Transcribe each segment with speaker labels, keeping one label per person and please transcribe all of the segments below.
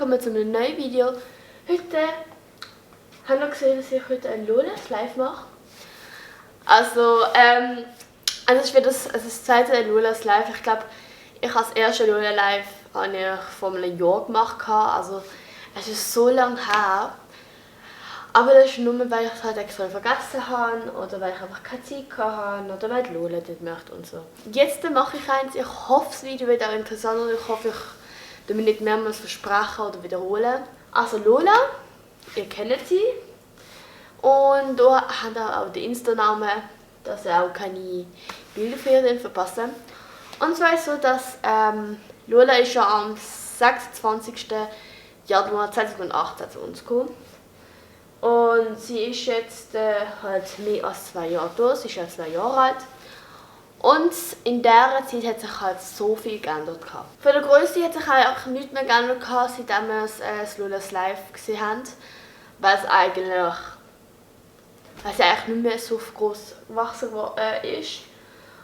Speaker 1: willkommen zu einem neuen Video. Heute habt ihr gesehen, dass ich heute ein Lolas Live mache. Also es wird das zweite Lolas Live. Ich glaube, ich habe das erste Lola Live vor einem Jahr gemacht. Also es ist so lange her. Aber das ist nur, weil ich es halt extra vergessen habe oder weil ich einfach keine Zeit hatte oder weil die Lola das möchte und so. Jetzt mache ich eins. Ich hoffe, das Video wird auch interessant und ich hoffe, ich mir nicht mehrmals versprechen oder wiederholen. Also Lola, ihr kennt sie. Und da habt ihr auch den Insta-Namen, dass ihr auch keine Bilder von ihr verpassen. Und zwar ist es so, dass Lola ist ja am 26. Januar 2018 zu uns gekommen. Und sie ist jetzt halt mehr als 2 Jahre da, sie ist ja 2 Jahre alt. Und in dieser Zeit hat sich halt so viel geändert. Von der Größe hat sich eigentlich nichts mehr geändert, seitdem wir das Lolas Live gesehen haben. Weil sie eigentlich nicht mehr so groß gewachsen ist.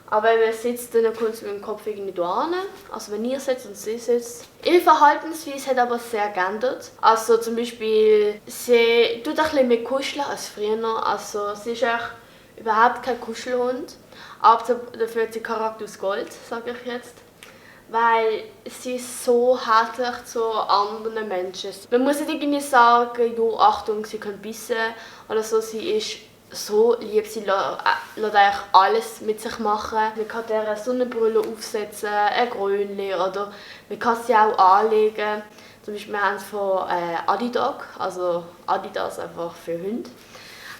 Speaker 1: Aber wenn man sitzt, dann kommt sie mit dem Kopf irgendwie da hin. Also wenn ihr sitzt und sie sitzt. Ihre Verhaltensweise hat aber sehr geändert. Also zum Beispiel, sie tut ein bisschen mehr kuscheln als früher. Also sie ist echt überhaupt kein Kuschelhund. Aber dafür hat sie Charakter aus Gold, sage ich jetzt. Weil sie ist so herzlich zu anderen Menschen. Man muss nicht irgendwie sagen, ja, Achtung, sie kann bissen oder so. Sie ist so lieb, sie lässt eigentlich alles mit sich machen. Man kann ihr eine Sonnenbrille aufsetzen, ein Grönchen oder man kann sie auch anlegen. Zum Beispiel wir haben es von Adidog, also Adidas einfach für Hunde,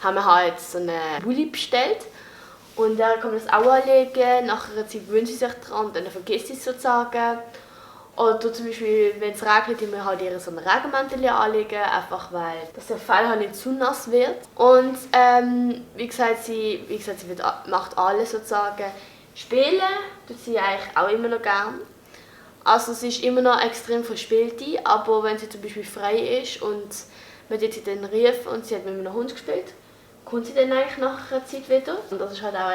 Speaker 1: haben wir halt so einen Bulli bestellt. Und da kann man das auch anlegen, nach einer Zeit gewöhnt sie sich daran und dann vergisst sie es sozusagen. Oder zum Beispiel, wenn es regnet, die wir halt ihr so ein Regenmäntel anlegen, einfach weil dass der Fell halt nicht zu nass wird. Und wie gesagt, sie macht alles sozusagen. Spielen tut sie eigentlich auch immer noch gern. Also sie ist immer noch extrem verspielt, aber wenn sie zum Beispiel frei ist und man sie dann rief und sie hat mit einem Hund gespielt, kommt sie dann eigentlich nach einer Zeit wieder. Und das ist halt auch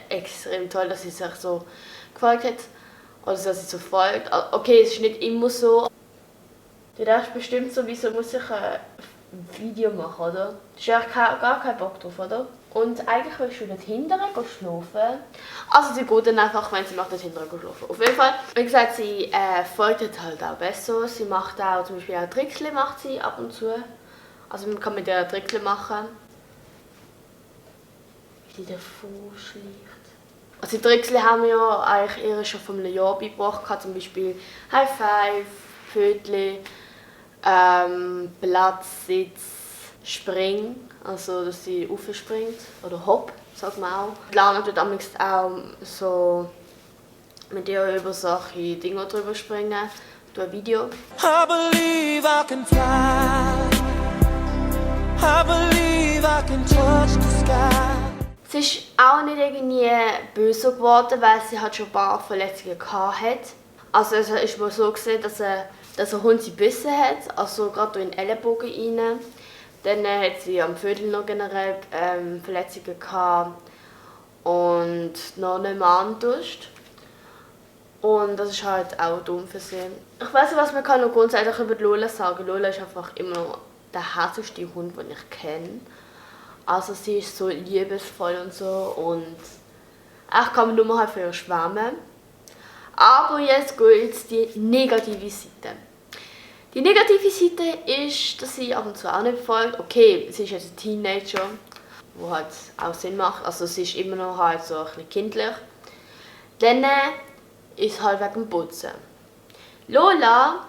Speaker 1: extrem toll, dass sie sich so gefolgt hat. Oder dass sie so folgt. Okay, es ist nicht immer so. Du denkst bestimmt so, wieso muss ich ein Video machen, oder? Du hast gar keinen Bock drauf, oder? Und eigentlich willst du dort hinten schlafen. Also sie geht dann einfach, wenn sie dort hinten schlafen. Auf jeden Fall, wie gesagt, sie folgt halt auch besser. Sie macht auch zum Beispiel auch Trickschen macht sie ab und zu. Also man kann mit ihr Trickschen machen. Wie sie davor schlägt. Also die Trickschen haben wir ja eigentlich ihr schon vor einem Jahr beigebracht, zum Beispiel High Five, Pfötchen, Platz, Sitz, Spring, also dass sie raufspringt, oder Hopp, sagt man auch. Lana tut auch so mit ihr über solche Dinge drüber springen, durch ein Video.
Speaker 2: I believe I can fly. I believe I can touch the sky.
Speaker 1: Sie ist auch nicht irgendwie böse geworden, weil sie halt schon ein paar Verletzungen hatte. Also es ist mal so gesehen, dass ein Hund sie gebissen hat, also gerade in den Ellenbogen rein. Dann hat sie am Viertel noch generell Verletzungen gehabt und noch nicht mehr angetuscht. Und das ist halt auch dumm für sie. Ich weiss nicht, was man noch grundsätzlich über Lola sagen. Lola ist einfach immer noch der herzigste Hund, den ich kenne. Also sie ist so liebevoll und so und ich kann nur halt für ihr schwärmen. Aber jetzt geht die negative Seite. Die negative Seite ist, dass sie ab und zu auch nicht folgt. Okay, sie ist jetzt ein Teenager, was halt auch Sinn macht. Also sie ist immer noch halt so ein bisschen kindlich. Dann ist halt wegen dem Putzen. Lola,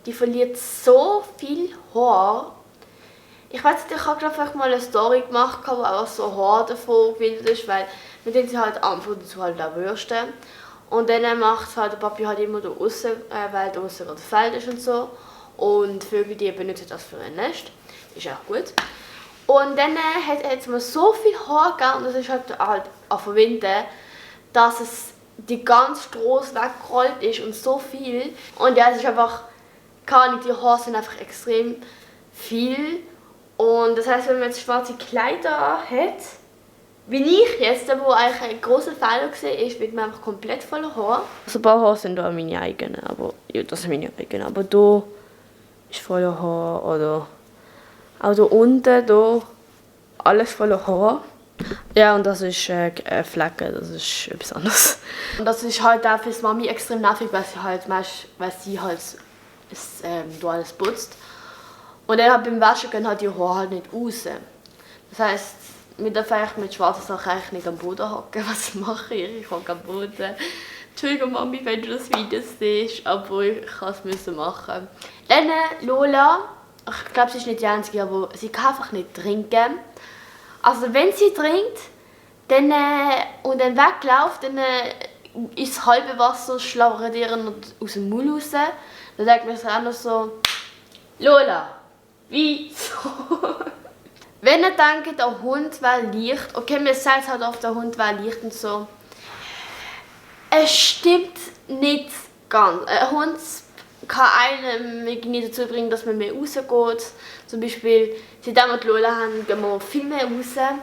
Speaker 1: die verliert so viel Haar. Ich weiß nicht, ich habe gerade mal eine Story gemacht, wo auch so Haar davon gebildet ist, weil mit denen sie halt anfangen dazu halt auch Würste. Und dann macht halt der Papi halt immer da draußen, weil da draußen gerade Feld ist und so. Und Vögel, die benutzen das für ein Nest. Ist auch gut. Und dann hat es mir so viel Haar gegeben, und das ist halt auch verwindet, dass es die ganze Straße weggerollt ist und so viel. Und ja, es ist einfach, die Haare sind einfach extrem viel. Und das heisst, wenn man jetzt schwarze Kleider hat, wie ich jetzt, wo eigentlich ein grosser Fehler war, ist, wird man einfach komplett voller Haar. Also ein paar Haare sind da meine eigenen, aber ja, das sind meine eigenen. Aber da ist voller Haar. Oder auch da unten, da, alles voller Haar. Ja, und das ist Flecken, das ist etwas anderes. Und das ist halt auch für die Mami extrem nervig, weil sie halt da alles putzt. Und dann halt beim Waschen gehen halt die Haare halt nicht raus. Das heisst, wir dürfen eigentlich mit schwarzen Sachen eigentlich nicht am Boden hocken. Was mache ich? Ich hocke am Boden. Entschuldigung Mami, wenn du das Video siehst, aber ich musste es machen. Dann Lola, ich glaube sie ist nicht die Einzige, aber sie kann einfach nicht trinken. Also wenn sie trinkt dann, und dann wegläuft, dann ist das halbe Wasser schlabbert ihr aus dem Mund raus. Dann denkt man sich auch noch so, Lola, wieso? Wenn ihr denkt, der Hund wäre leicht, okay, mir sagt halt oft, der Hund wäre leicht und so. Es stimmt nicht ganz. Ein Hund kann einem irgendwie dazu bringen, dass man mehr rausgeht. Zum Beispiel, seitdem wir die Lola haben, gehen wir viel mehr raus.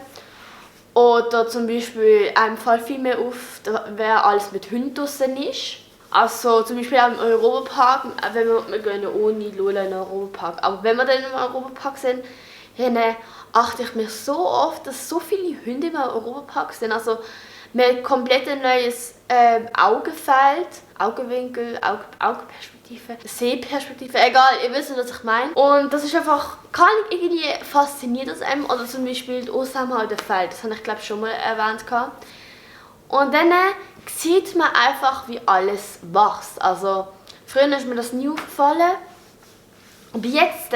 Speaker 1: Oder zum Beispiel, einem fällt viel mehr auf, wer alles mit Hunden draussen ist. Also zum Beispiel auch im Europapark, wenn wir gehen ohne Lola in den Europapark. Aber wenn wir dann im Europapark sind, dann achte ich mir so oft, dass so viele Hunde im Europapark sind. Also mir ein komplett neues Augenfeld, Augenwinkel, Augenperspektive, Sehperspektive, egal, ihr wisst, was ich meine. Und das ist einfach, irgendwie fasziniert das einem. Oder zum Beispiel die Osama-Feld, das habe ich glaube schon mal erwähnt. Und dann sieht man einfach, wie alles wächst. Also früher ist mir das nie aufgefallen. Und jetzt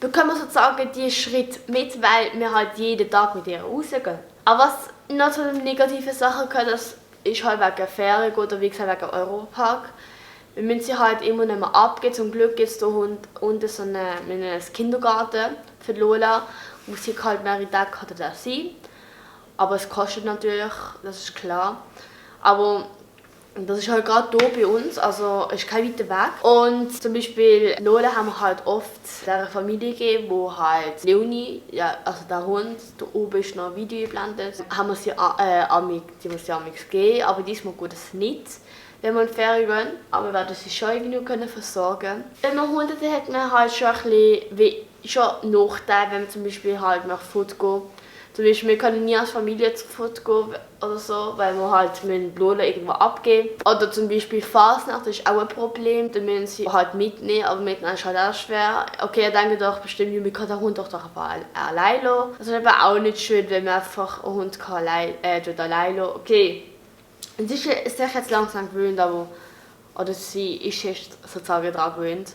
Speaker 1: bekommen wir sozusagen diesen Schritt mit, weil wir halt jeden Tag mit ihr rausgehen. Aber was noch zu den negativen Sachen gehört, das ist halt wegen Ferien oder wie gesagt wegen Europapark. Wir müssen sie halt immer nicht mehr abgeben. Zum Glück gibt es hier unten so einen Kindergarten für Lola, wo sie halt mehrere Tage da sein. Aber es kostet natürlich, das ist klar. Aber das ist halt gerade hier bei uns, also es ist kein weiter Weg. Und zum Beispiel Lola haben wir halt oft der Familie gegeben, wo halt Leonie, ja, also der Hund, da oben ist noch ein Video geblendet, haben wir sie amix geben, aber diesmal geht es nicht, wenn wir in die Ferien gehen. Aber wir werden sie schon irgendwie versorgen. Wenn man Hunde hat, hat man halt schon ein bisschen Nachteile, wenn man zum Beispiel halt nach Food gehen. Zum Beispiel, wir können nie als Familie zu Food gehen oder so, weil wir halt mit Lola irgendwo abgeben. Oder zum Beispiel Fasnacht ist auch ein Problem, da müssen sie halt mitnehmen, aber mitnehmen ist halt auch schwer. Okay, ich denke doch bestimmt, wir können den Hund doch einfach allein lassen. Das ist aber auch nicht schön, wenn man einfach einen Hund allein lassen. Okay, sie ist sich jetzt langsam gewöhnt, oder sie ist jetzt sozusagen daran gewöhnt.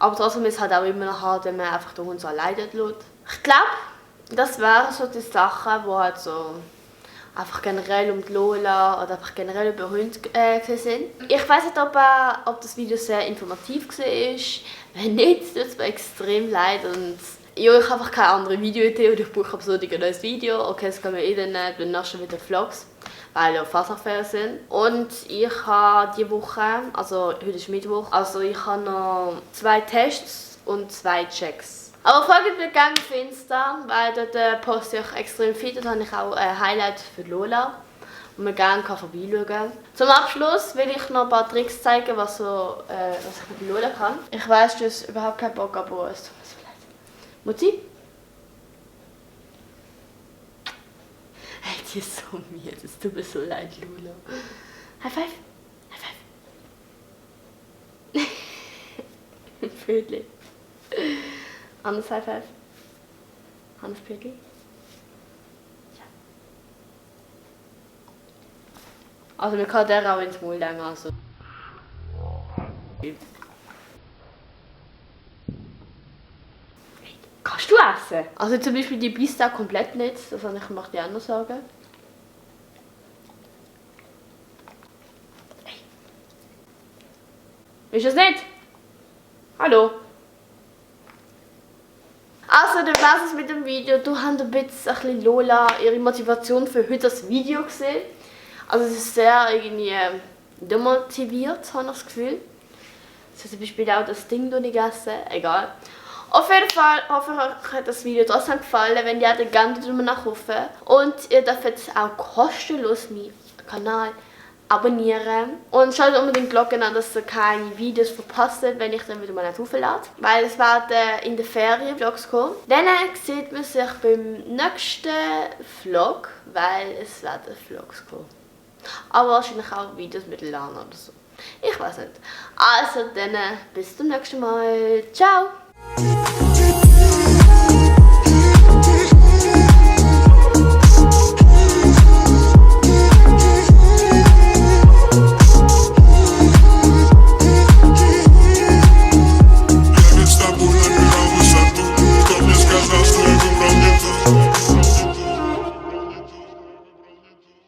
Speaker 1: Aber trotzdem ist es halt auch immer noch hart, wenn man einfach den Hund so allein lässt. Ich glaube, das wären so die Sachen, die halt so einfach generell um die Lola oder einfach generell über Hunde sind. Ich weiss nicht, ob das Video sehr informativ war. Wenn nicht, tut es mir extrem leid. Und ja, ich habe einfach keine andere Videoidee und ich brauche absolut ein neues Video. Okay, das können wir dann nachher schon wieder Vlogs, weil ja Fasnachtferien sind. Und ich habe diese Woche, also heute ist Mittwoch, also ich habe noch 2 Tests und 2 Checks. Aber folgt mir gerne auf Insta, weil dort poste ich extrem viel. Dort habe ich auch ein Highlight für Lola, wo man gerne vorbeischauen kann. Zum Abschluss will ich noch ein paar Tricks zeigen, was ich mit Lola kann. Ich weiss, du hast überhaupt keinen Bock, aber es tut mir so leid. Mutti? Hey, die ist so müde, es tut mir so leid, Lola. High five! High five! Vögel. Anderes High Five. Hannes Pegel. Ja. Also wir können den auch ins Maul legen. Also. Hey, kannst du essen? Also zum Beispiel die beißt auch komplett nicht. Das kann ich dir auch noch sagen. Hey. Ist das nicht? Hallo? Also, dann war es mit dem Video. Du hast ein bisschen Lola ihre Motivation für heute das Video gesehen. Also, sie ist sehr irgendwie demotiviert, habe ich das Gefühl. Sie hat zum Beispiel auch das Ding nicht gegessen. Egal. Auf jeden Fall hoffe ich, euch hat das Video trotzdem gefallen. Wenn ja, dann gerne nachrufen. Und ihr dürft auch kostenlos meinen Kanal abonnieren. Und schaut unbedingt die Glocke an, dass ihr keine Videos verpasst, wenn ich dann wieder mal nicht hochlade. Weil es werden in der Ferien Vlogs kommen. Dann sieht man sich beim nächsten Vlog, weil es werden Vlogs kommen. Aber wahrscheinlich auch Videos mit Lana oder so. Ich weiß nicht. Also dann bis zum nächsten Mal. Ciao!